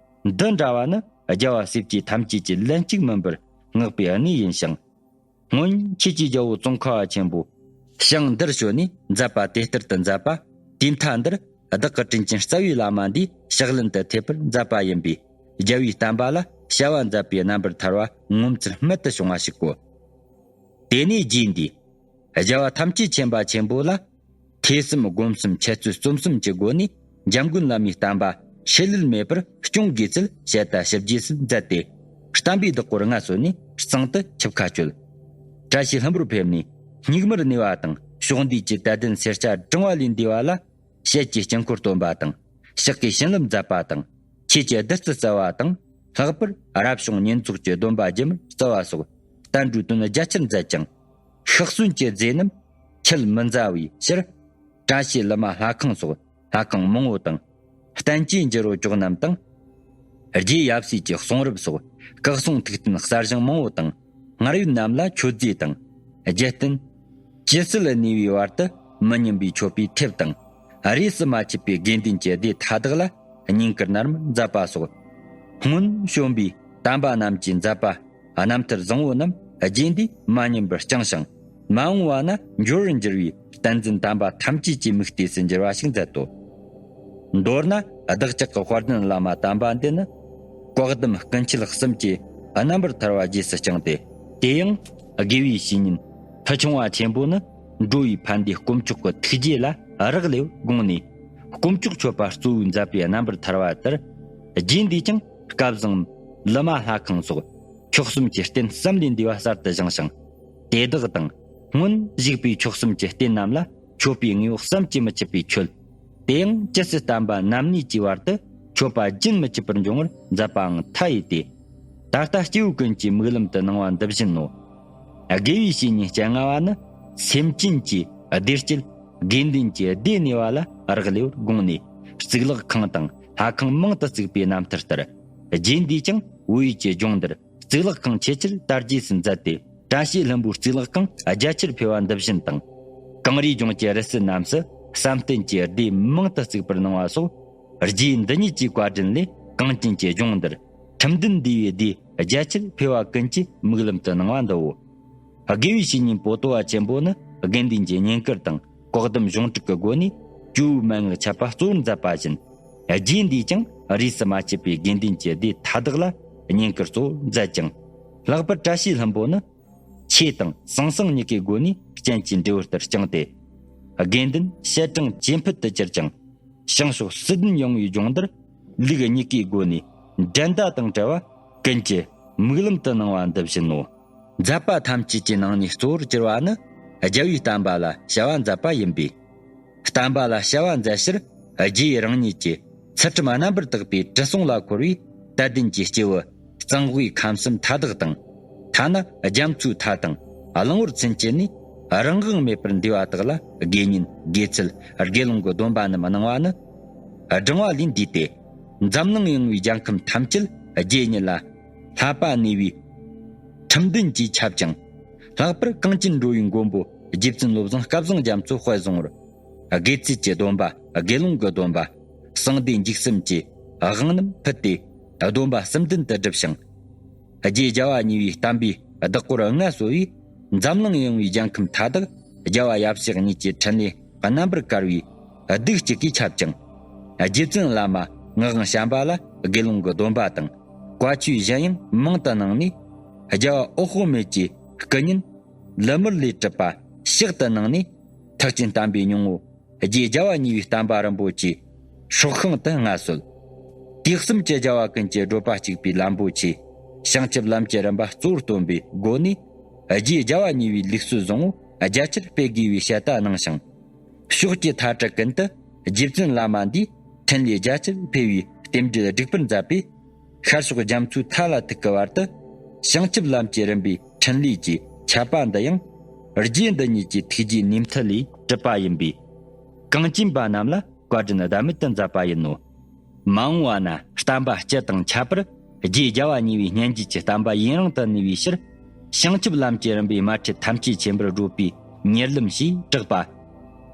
འདི་འདྲ་བ་ནི་རྒྱལ་བ་སྲས་བཅས་ཐམས་ཅད་ཀྱི་ལན་གཅིག་མིན་པར་བསྔགས་པའི་གནས་ཡིན་ཞིང་། སྔོན་ཆོས་ཀྱི་རྒྱལ་པོ་ཙོང་ཁ་པ་ཆེན་པོ་ཞིང་འདིར་བྱོན་ནས་མཛད་པ་དེ་ལྟར་དུ་མཛད་པ། དེའི་མཐའ་འདིར་བདག་གི་དྲིན་ཅན་རྩ་བའི་བླ་མ་འདིས་ཕྱག་ལེན་དུ་ཐེབས་པར་མཛད་པ་ཡིན་པས། རྒྱལ་བའི་བསྟན་པ་ལ་བྱ་བ་མཛད་པའི་རྣམ་པར་ཐར་བ་ངོ་མཚར་རྨད་དུ་བྱུང་བ་ཞིག་གོ། དེ་ནས་རྗེ་འདིས་རྒྱལ་བ་ཐམས་ཅད་མཁྱེན་པ་ཆེན་པོ་ལ། ཐོས་བསམ་སྒོམ་གསུམ་འཆད་རྩོད་རྩོམ་གསུམ་གྱི་སྒོ་ནས་འཇམ་མགོན་བླ་མའི་བསྟན་པ་ཤུལ་ལུས་མེད་པར་སྐྱོང་དགོས་ཚུལ་བཤད་དང་ཞིབ་རྒྱས་སུ་མཛད་དེ། བསྟན་པའི་བདག་པོར་མངའ་གསོལ་ནས་གཙང་དུ་ཆིབས་ཁ་བསྐྱོད། བཀྲ་ཤིས་ལྷུན་པོར་ཕེབས་ནས་སྙིགས་མར་གནས་པ་དང་། ཕྱོགས་འདིའི་དད་ལྡན་སེར་སྐྱ་བགྲང་བ་ལས་འདས་པ་ལ། ཞལ་གྱི་དཀྱིལ་འཁོར་སྟོན་པ་དང་། ཕྱག་གི་བྱིན་རླབས་མཛད་པ་དང་། ཆོས་ཀྱི་བདུད་རྩི་སྩལ་བ་དང་། ལྷག་པར་རབ་བྱུང་བསྙེན་རྫོགས་ཀྱི་སྡོམ་པ་རྒྱུན་མར་སྩལ་བ་སོགས་བསྟན་འགྲོའི་དོན་རྒྱ་ཆེར་མཛད་ཅིང་། ཤག་གསོན་གྱི་མཛད་རྣམ་ཁྱད་མི་མཛའ་བའི་ཕྱིར། བཀྲ་ཤིས་ལི་མ་ལྷ་ཁང་སོགས་ལྷ་ཁང་མང་བོ་དང་། བསྟན་བཅོས་འགྱུར་བ་ཅོག་རྣམས་དང་། རྗེ་ཡབ་སྲས་ཀྱི་གསུང་རབ་སོགས་བཀའ་གསུང་ཐུགས་བསྟན་གསར་བཞེངས་མང་བོ་དང་། སྔར་ཡོད་རྣམས་ལ་མཆོད་རྫས་དང་། རྒྱལ་བསྟན། ཇི་སྲིད་གནས་པའི་བར་དུ་མི་ཉམས་པའི་མཆོད་པའི་ཐེབས་དང་། རིས་སུ་མ་ཆད་པའི་དགེ་འདུན་གྱི་སྡེ་མཐའ་དག་ལ་བསྙེན་བཀུར་ནར་མར་མཛད་པ་སོགས། སྔོན་བྱོན་པའི་དམ་པ་རྣམས་ཀྱིས་མཛད་པ་རྣམ་ཐར་བཟང་བོ་རྣམས་རྗེ་འདིས་མ་ཉམས་པར་བསྐྱངས་ཤིང་། མ་འོངས་པ་ན་འབྱོར་བར་འགྱུར་བའི་བསྟན་འཛིན་དམ་པ་ཐམས་ཅད་ཀྱི་དམིགས་གཏད་སུ་འགྱུར་བ་ཞིག་མཛད་དོ། མདོར་ན་བདག་ཅག་གི་དཔལ་ལྡན་བླ་མ་དམ་པ་འདི་ནི། བཀའ་གདམས་ཀུན་མཁྱེན་གསུམ་གྱི་རྣམ་པར་ཐར་བ་རྗེས་སུ་བསྐྱངས་ཏེ། དེ་ཡང་དགེ་བའི་བཤེས་གཉེན་ཕུལ་ཆུང་བ་ཆེན་པོ་ནི། འགྲོ་བའི་ཕན་བདེ་དཀོན་མཆོག་གི་ཐུགས་རྗེ་ལ་རག་ལས་པར་དགོངས་ནས། དཀོན་མཆོག་མཆོད་པ་གཙོ་བོའི་མཛད་པའི་རྣམ་པར་ཐར་བ་ལྟར། རྗེ་འདིས་ཀྱང་སྐལ་བཟང་ལི་མ་ལྷ་ཁང་སོགས་མཆོག་གསུམ་གྱི་རྟེན་བསམ་ལས་འདས་པ་གསར་དུ་བཞེངས་ཤིང་། དེ་དག་དང་སྔོན་བཞུགས་པའི་མཆོག་གསུམ་གྱི་རྟེན་རྣམས་ལ་མཆོད་པའི་དངོས་པོ་བསམ་གྱིས་མི་ཁྱབ་པས་མཆོད། དེ་ཡང་ཇི་སྲིད་བསྟན་པ་རྣམ་གཉིས་ཀྱི་བར་དུ་མཆོད་པ་རྒྱུན་མི་འཆད་པར་འབྱུང་བར་མཛད་པའང་མཐའ་ཡས་ཏེ། ད་ལྟ་སྐྱེ་བོ་ཀུན་གྱི་མིག་ལམ་དུ་སྣང་བ་འདི་བཞིན་ནོ། དགེ་བའི་བཤེས་གཉེན་སྤྱན་སྔ་བ་ནི། སེམས་ཅན་གྱི་བདེ་སྐྱིད་དགེ་འདུན་གྱི་སྡེ་གནས་པ་ལ་རག་ལས་པར་དགོངས་ནས། གཙུག་ལག་ཁང་དང་ལྷ་ཁང་མང་དུ་བརྩིགས་པའི་རྣམ་ཐར་ལྟར། རྗེ་འདིས་ཀྱང་བོད་ཡུལ་གྱི་ལྗོངས་འདིར་གཙུག་ལག་ཁང་ཆེས་ཆེར་དར་རྒྱས་སུ་མཛད་དེ། བཀྲ་ཤིས་ལྷུན་པོའི་གཙུག་ལག་ཁང་རྒྱ་ཆེར་འཕེལ་བ་འདི་བཞིན་དང་། གངས་རིའི་ལྗོངས་ཀྱི་རི་སུལ་རྣམས་སུ་བསམ་གཏན་གྱི་སྡེ་མང་དུ་བརྩིགས་པར་གནང་བ་སོགས། རྗེ་འདི་ཉིད་ཀྱི་བཀའ་དྲིན་ལས་གངས་ཅན་གྱི་ལྗོངས་འདིར་ཁྲིམས་ལྡན་འདུས་པའི་སྡེ་རྒྱ་ཆེར་འཕེལ་བ་ཀུན་གྱི་མིག་ལམ་དུ་སྣང་བ་འདིའོ། དགེ་བའི་བཤེས་གཉེན་པོ་ཏོ་བ་ཆེན་པོ་ནི་དགེ་འདུན་གྱི་བསྙེན་བཀུར་དང་བཀའ་གདམས་གཞུང་དྲུག་གི་སྒོ་ནས་ཇོ་བོའི་མན་ངག་འཆད་པ་གཙོ་བོར་མཛད་པ་བཞིན། རྗེ་འདིས་ཀྱང་རིས་སུ་མ་ཆད་པའི་དགེ་འདུན་གྱི་སྡེ་མཐའ་དག་ལ་བསྙེན་བཀུར་གཙོ་བོར་མཛད་ཅིང་། ལྷག་པར་བཀྲ་ཤིས་ལྷུན་པོ་ནི། ཆོས་དང་ཟང་ཟིང་གཉིས་ཀའི་སྒོ་ནས་རྐྱེན་གྱི་འབྲས་བུ་ལྟར་བསྐྱངས་ཏེ། དགེ་འདུན་ཞལ་གྲངས་ཇེ་འཕེལ་དུ་གྱུར་ཅིང་། བྱང་ཕྱོགས་སྲིད་དོན་ཡོང་བའི་ལྗོངས་འདིར་ལུགས་གཉིས་ཀའི་སྒོ་ནས་འགྲན་ཟླ་དང་བྲལ་བ་ཀུན་གྱི་མིག་ལམ་དུ་སྣང་བ་འདི་བཞིན་ནོ། མཛད་པ་ཐམས་ཅད་ཀྱི་ནང་ནས་གཙོ་བོར་གྱུར་པ་ནི་རྒྱལ་བའི་བསྟན་པ་ལ་བྱ་བ་མཛད་པ་ཡིན་པས། བསྟན་པ་ལ་བྱ་བ་མཛད་ཕྱིར་རྗེ་རང་ཉིད་ཀྱིས་ཚུལ་ཁྲིམས་རྣམ་པར་དག་པའི་དྲི་བསུང་ལ་འཁོར་བའི་དད་ལྡན་གྱི་སྐྱེ་བོ་གཙང་བོའི་ཁམས་གསུམ་མཐའ་དག་དང་། ཐ་ན་རྒྱ་མཚོའི་མཐའ་དང་གླང་པོར་ཚུན་ཆད་ནས་རང་དབང་མེད་པར་འདུས་པ་དག་ལ་དགེ་བསྙེན་དགེ་ཚུལ་དགེ་སློང་གི་སྡོམ་པ་རྣམས་གནང་བ་ནི། བགྲང་བ་ལས་འདས་ཏེ། འཛམ་གླིང་ཡངས་པའི་རྒྱལ་ཁམས་ཐམས་ཅད་རྗེ་ཉིད་ལ་བསླབ་པ་ནུས་པའི་ཁྲིམས་ལྡན་གྱིས་ཁྱབ་ཅིང་། ལྷག་པར་གངས་ཅན་འགྲོ་བའི་མགོན་པོ་རྗེ་བཙུན་བློ་བཟང་སྐལ་བཟང་རྒྱ་མཚོ་དཔལ་བཟང་པོར། དགེ་ཚུལ་གྱི་སྡོམ་པ། དགེ་སློང་གི་སྡོམ་པ། གསང་བདེ་འཇིགས་གསུམ་གྱི་དབང་རྣམས་ཕུལ་ཏེ། སྡོམ་པ་གསུམ་ལྡན་དུ་བསྒྲུབས་ཤིང་། རྗེ་རྒྱལ་བ་གཉིས་པའི་བསྟན་པའི་བདག་པོར་མངའ་གསོལ་བས། འཛམ་གླིང་ཡངས་པའི་རྒྱལ་ཁམས་མཐའ་དག་རྒྱལ་བ་ཡབ་སྲས་གཉིས་ཀྱི་འཕྲིན་ལས་རྣམ་པར་དཀར་བའི་གདུགས་གཅིག་གིས་ཁྱབ་ཅིང་། རྗེ་བཙུན་བླ་མ་ངག་དབང་བྱམས་པ་ལ་དགེ་སློང་གི་སྡོམ་པ་དང་། བཀའ་ཆོས་གཞན་ཡང་མང་དུ་གནང་ནས། རྒྱལ་བ་འོད་དཔག་མེད་ཀྱི་སྐུ་བརྙན་ལི་མུར་ལས་གྲུབ་པ་ཕྱག་ཏུ་གནང་ནས། ཐེག་ཆེན་བསྟན་པའི་སྙིང་པོ་རྗེ་རྒྱལ་བ་གཉིས་པའི་བསྟན་པ་རིན་པོ་ཆེའི་སྲོག་ཤིང་དུ་མངའ་གསོལ། དུས་གསུམ་གྱི་རྒྱལ་བ་ཀུན་གྱི་བགྲོད་པ་གཅིག་པའི་ལམ་པོ་ཆེ། བྱང་ཆུབ་ལམ་གྱི་རིམ་པ་གཙོ་བོར་སྟོན་པའི་སྒོ་ནས། རྗེ་རྒྱལ་བ་གཉིས་པའི་ལུགས་སྲོལ་བཟང་པོ་རྒྱ་ཆེར་སྤེལ་དགོས་པའི་བཤད་གྲྭ་གནང་ཞིང་། ཕྱོགས་ཀྱི་མཐའ་གྲུ་ཀུན་ཏུ་རྗེ་བཙུན་བླ་མ་འདིས་འཕྲིན་ལས་རྒྱ་ཆེར་འཕེལ་བའི་རྟེན་འབྲེལ་སྒྲིག་པར་མཛད་པས། ཤར་ཕྱོགས་རྒྱ་མཚོའི་མཐའ་ལ་ཐུག་གི་བར་དུ། བྱང་ཆུབ་ལམ་གྱི་རིམ་པའི་འཕྲིན་ལས་ཀྱི་ཆད་པ་འདི་ཡང་། རྗེ་འདི་ཉིད་ཀྱི་ཐུགས་རྗེའི་ནུས་མཐུ་ལས་གྲུབ་པ་ཡིན་པས། གངས་ཅན་པ་རྣམས་ལ་བཀའ་དྲིན་ཟླ་མེད་དུ་མཛད་པ་ཡིན་ནོ། མ་འོངས་པ་ན་བསྟན་པ་སྤྱི་དང་ཁྱད་པར་རྗེ་རྒྱལ་བ་གཉིས་པའི་སྙན་བརྒྱུད་ཀྱི་བསྟན་པ་ཡུན་རིང་དུ་གནས་པའི་ཕྱིར། བྱང་ཆུབ་ལམ་གྱི་རིམ་པའི་དམར་ཁྲིད་ཐམས་ཅད་མཁྱེན་པར་བགྲོད་པའི་གཉེར་ལམ་ཞེས་གྲགས་པ།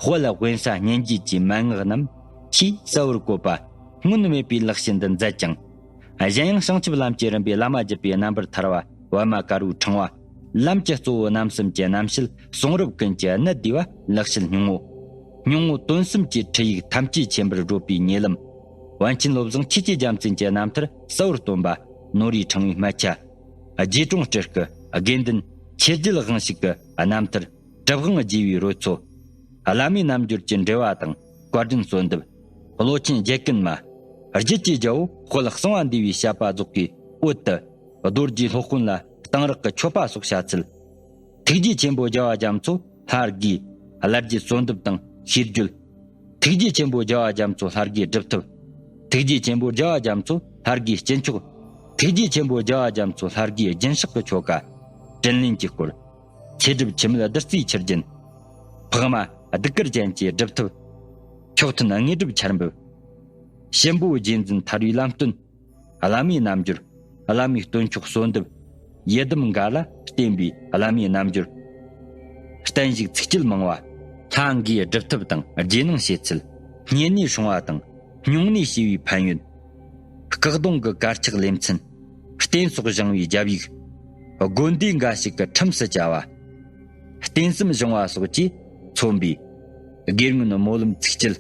དཔལ་དབེན་ས་སྙན་བརྒྱུད་ཀྱི་མན་ངག་རྣམས་ཆེས་གསལ་བར་བཀོད་པ། སྔོན་མེད་པའི་ལེགས་བཤད་འདི་མཛད་ཅིང་། གཞན་ཡང་བྱང་ཆུབ་ལམ་གྱི་རིམ་པའི་བླ་མ་བརྒྱུད་པའི་རྣམ་པར་ཐར་བ་པདྨ་དཀར་པོའི་ཕྲེང་བ། ལམ་གྱི་གཙོ་བོ་རྣམ་གསུམ་གྱི་རྣམ་བཤད་གསུང་རབ་ཀུན་གྱི་གནད་བསྡུས་པ་ལེགས་བཤད་སྙིང་པོ། སྙིང་པོ་དོན་གསུམ་གྱི་ཁྲིད་ཡིག་ཐམས་ཅད་མཁྱེན་པར་བགྲོད་པའི་ཉེ་ལམ། པཎ་ཆེན་བློ་བཟང་ཆོས་ཀྱི་རྒྱལ་མཚན་གྱི་རྣམ་ཐར་གསལ་བར་སྟོན་པ། ནོར་བུའི་ཕྲེང་བའི་སྨད་ཆ། རྗེ་དྲུང་སྤྲུལ་སྐུ་དགེ་འདུན་ཆོས་རྒྱལ་དབང་ཕྱུག་གི་རྣམ་ཐར། གྲུབ་དབང་རྒྱས་པའི་རོལ་མཚོ། བླ་མའི་རྣལ་འབྱོར་གྱི་འགྲེལ་པ་དང་བཀའ་དྲིན་གསོལ་འདེབས། བློ་ཆེན་རྒྱལ་ཀུན་མ། རྒྱུད་ཀྱི་རྒྱལ་པོ་དཔལ་གསང་བ་འདུས་པའི་བཤད་པ་རྫོགས་པའི་བོད་དུ། རྡོ་རྗེ་སློབ་དཔོན་ལ་གཏང་རག་གི་མཆོད་པ་སོགས་བྱ་ཚུལ། ཐུགས་རྗེ་ཆེན་པོ་རྒྱལ་བ་རྒྱ་མཚོ་ལྷ་དགུའི་བླ་བརྒྱུད་གསོལ་འདེབས་དང་ཤེས་རྒྱུད། ཐུགས་རྗེ་ཆེན་པོ་རྒྱལ་བ་རྒྱ་མཚོ་ལྷ་དགུའི་སྒྲུབ་ཐབས། ཐུགས་རྗེ་ཆེན་པོ་རྒྱལ་བ་རྒྱ་མཚོ་ལྷ་དགུའི་སྤྱི་མཆོག། ཐུགས་རྗེ་ཆེན་པོ་རྒྱལ་བ་རྒྱ་མཚོ་ལྷ་དགུའི་རྒྱུན་བཤགས་ཀྱི་ཆོ་ག། དྲིན་ལན་གྱི་སྐོར། ཆོས་སྒྲུབ་འཆི་མེད་བདུད་རྩིའི་ཆུ་རྒྱུན། འཕགས་མ་གདུགས་དཀར་ཅན་གྱི་སྒྲུབ་ཐབས། མཆོག་ཐུན་དངོས་གྲུབ་ཆར་འབེབས། གཤིན་པོ་རྗེ་བཙུན་ཐར་བའི་ལམ་སྟོན། བླ་མའི་རྣལ་འབྱོར། བླ་མའི་སྟོན་མཆོག་གསོལ་འདེབས། ཡི་དམ་འགའ་ལ་བརྟེན་པའི་བླ་མའི་རྣལ་འབྱོར། བརྟན་བཞུགས་ཚིགས་བཅད་མང་བ། ལྷ་འགའི་སྒྲུབ་ཐབས་དང་རྗེས་གནང་བྱེད་ཚུལ། བསྙེན་གནས་སྲུང་བ་དང་སྨྱུང་གནས་བྱས་པའི་ཕན་ཡོན། སྐུ་གདུང་གི་དཀར་ཆག་ལེ་ཚན། རྟེན་སོགས་བཞེངས་པའི་རྒྱབ་ཡིག། དགོན་སྡེ་འགའ་ཞིག་གི་ཁྲིམས་སུ་བཅའ་བ། ། རྟེན་གསུམ་བཞེངས་པ་སོགས་ཀྱིས་མཚོན་པའི་དགེ་བསྙེན་སྨོན་ལམ་ཚིགས་བཅད།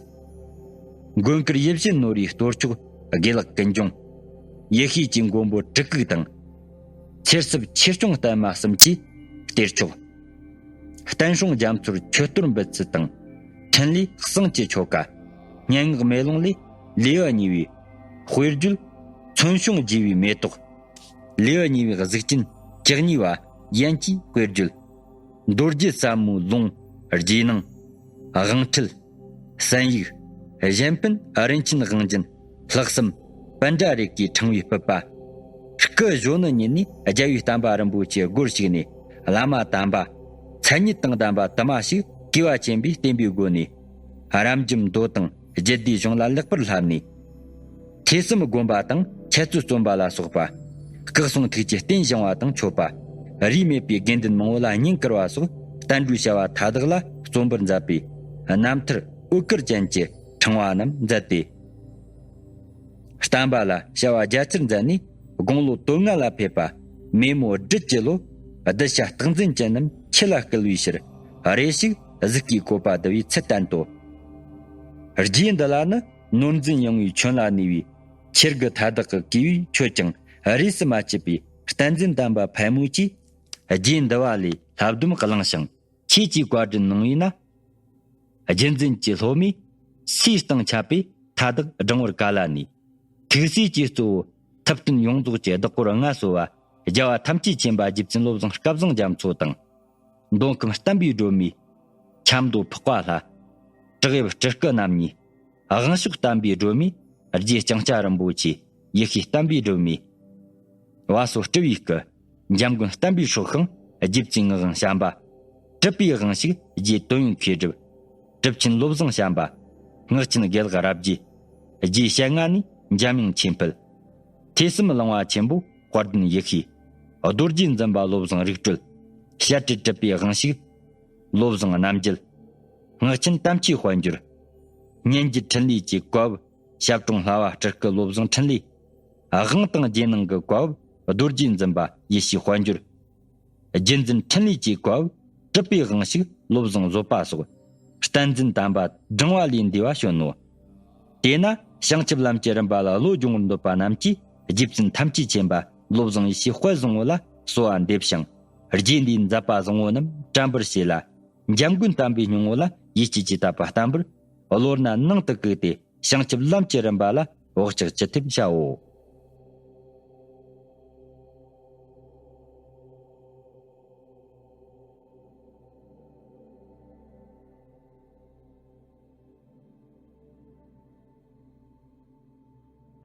མགོན་དཀར་ཡིད་བཞིན་ནོར་བུའི་གཏོར་ཆོག་དགེ་ལེགས་ཀུན་འབྱུང་། ཡེ་ཤེས་ཀྱི་མགོན་པོ་གྲི་གུག་དང་། ཚེ་ཟབ་ཆོས་སྐྱོང་བརྟན་མ་གསུམ་གྱི་གཏེར་ཆོག། བསྟན་སྲུང་རྒྱ་མཚོར་མཆོད་གཏོར་འབུལ་ཚུལ་དང་། འཕྲིན་ལས་གསང་གི་ཆོ་ག། སྙན་ངག་མེ་ལོང་ལས། ལེའུ་གཉིས་པའི་དཔེར་བརྗོད། མཚོན་བྱུང་རྒྱས་པའི་མེ་ཏོག། ལེའུ་གཉིས་པའི་གཟུགས་ཅན་བཅུ་གཉིས་པ་ཡན་གྱི་དཔེར་བརྗོད། མདོ་རྒྱུད་ཟབ་མོའི་ལུང་། རྗེས་གནང་། དབང་ཁྲིད། གསན་ཡིག། གཞན་ཕན་རིན་ཆེན་དབང་རྒྱུན། ལྷག་བསམ། པཎ་ཌཱ་རེ་ཀའི་ཕྲེང་བའི་སྤུད་པ། སྐུ་གཞོན་ནུ་ཉིད་ནས་རྒྱལ་བའི་བསྟན་པ་རིན་པོ་ཆེའི་སྒོར་ཞུགས་ནས། བླ་མ་དམ་པ། མཚན་ཉིད་དང་ལྡན་པ་དུ་མ་ཞིག་གུས་པ་ཆེན་པོས་བསྟེན་པའི་སྒོ་ནས། རབ་འབྱམས་མདོ་དང་རྒྱུད་སྡེའི་གཞུང་ལ་ལེགས་པར་བསླབས་ནས། ཐོས་བསམ་སྒོམ་པ་དང་འཆད་རྩོད་རྩོམ་པ་ལ་སོགས་པ། སྐུ་གསུང་ཐུགས་ཀྱི་རྟེན་བཞེངས་པ་དང་མཆོད་པ། རིས་མེད་པའི་དགེ་འདུན་མང་པོ་ལ་བསྙེན་བཀུར་བ་སོགས་བསྟན་འགྲོའི་བྱ་བ་མཐའ་དག་ལ་རྩོམ་པར་མཛད་པའི་རྣམ་ཐར་འོད་དཀར་ཅན་གྱི་ཕྲེང་བ་རྣམས་མཛད་དེ། བསྟན་པ་ལ་བྱ་བ་རྒྱ་ཆེར་མཛད་ནས། དགུང་ལོ་དོན་ལྔ་ལ་ཕེབས་པ། མེ་མོ་སྦྲུལ་གྱི་ལོ། གདུལ་བྱ་རྟག་འཛིན་ཅན་རྣམས་ཆོས་ལ་བསྐུལ་བའི་ཕྱིར། རེ་ཞིག་གཟུགས་ཀྱི་བཀོད་པ་བསྡུ་བའི་ཚུལ་བསྟན་ཏོ། རྗེ་འདི་ལ་ནི་ནོར་འཛིན་ཡངས་པའི་ཁྱོན་ལ་གནས་པའི། ཆེར་དགུ་མཐའ་དག་གི་གུས་པས་མཆོད་ཅིང་རིས་སུ་མ་ཆད་པའི་བསྟན་འཛིན་དམ་པ་ཕལ་མོ་ཆེས། རྗེ་འདི་བ་ལས་བསླབ་སྡོམ་བླངས་ཤིང་ཆོས་ཀྱི་བཀའ་དྲིན་གནང་བས་ན། རྒྱུད་འཛིན་གྱི་སློབ་མས་སའི་སྟེང་ཁྱབ་པས་མཐའ་དག་བསྒྲང་བར་ག་ལ་ནུས། ཐུགས་སྲས་ཀྱི་གཙོ་བོ་ཐུབ་བསྟན་ཡོངས་རྫོགས་ཀྱི་བདག་པོར་མངའ་གསོལ་བ། རྒྱལ་བ་ཐམས་ཅད་མཁྱེན་པ་རྗེ་བཙུན་བློ་བཟང་སྐལ་བཟང་རྒྱ་མཚོ་དང་། མདོ་ཁམས་བསྟན་པའི་སྒྲོན་མེ་ཆབ་མདོ་འཕགས་པ་ལྷ། བྲག་གཡབ་སྤྲུལ་སྐུ་རྣམ་གཉིས། དབང་ཕྱུག་བསྟན་པའི་སྒྲོན་མེ་རྗེ་ལྕང་སྐྱ་རིན་པོ་ཆེ། ཡེ་ཤེས་བསྟན་པའི་སྒྲོན་མེ་བ་སོ་སྤྲུལ་པའི་སྐུ། འཇམ་མགོན་བསྟན་པའི་སྲོག་ཤིང་རྗེ་བཙུན་ངག་དབང་བྱམས་པ། གྲུབ་པའི་དབང་ཕྱུག་རྗེ་དོན་ཡོད་མཁས་གྲུབ། གྲུབ་ཆེན་བློ་བཟང་བྱམས་པ། སྔགས་ཆེན་དགེ་ལེགས་རབ་རྒྱས། རྗེ་ཞལ་སྔ་ནས་འཇམ་དབྱངས་ཆོས་འཕེལ། ཐོས་བསམ་གླེང་བ་ཆེན་པོ་དཔལ་ལྡན་ཡེ་ཤེས། རྡོ་རྗེ་འཛིན་པ་བློ་བཟང་རིག་གྲོལ། བཤད་གྲྭའི་གྲུབ་པའི་དབང་ཕྱུག་བློ་བཟང་རྣམ་རྒྱལ། སྔགས་ཆེན་དམ་ཆོས་དཔལ་འབྱོར། སྙན་རྒྱུད་འཕྲིན་ལས་ཀྱི་བཀའ་བབས། ཞབས་དྲུང་ལྷ་བ་སྤྲུལ་སྐུ་བློ་བཟང་འཕྲིན་ལས། དབང་དང་རྗེས་གནང་གི་བཀའ་བབས། རྡོ་རྗེ་འཛིན་པ་ཡེ་ཤེས་དཔལ་འབྱོར། རྒྱུད་འཛིན་འཕྲིན་ལས་ཀྱི་བཀའ་བབས། གྲུབ་པའི་དབང་ཕྱུག་བློ་བཟང་བཟོད་པ་སོགས། བསྟན་འཛིན་དམ་པ་བགྲང་བ་ལས་འདས་པ་བྱོན་ནོ། དེས་ན་བྱང་ཆུབ་ལམ་གྱི་རིམ་པ་ལ་བློ་སྦྱོང་བར་འདོད་པ་རྣམས་ཀྱིས། རྗེ་བཙུན་ཐམས་ཅད་མཁྱེན་པ་བློ་བཟང་ཡེ་ཤེས་དཔལ་བཟང་པོ་ལ་གསོལ་བ་འདེབས་ཤིང་། རྗེ་འདིའི་མཛད་པ་བཟང་པོ་རྣམས་དྲན་པར་བྱས་ལ། འཇམ་མགོན་བསྟན་པའི་སྙིང་པོ་ལ་ཡིད་ཆེས་ཀྱིས་དད་པ་བརྟན་པོར། བློ་སྣ་ནང་དུ་བཀུག་སྟེ། བྱང་ཆུབ་ལམ་གྱི་རིམ་པ་ལ་བག་ཆགས་ཅི་ཐེབས་བྱའོ།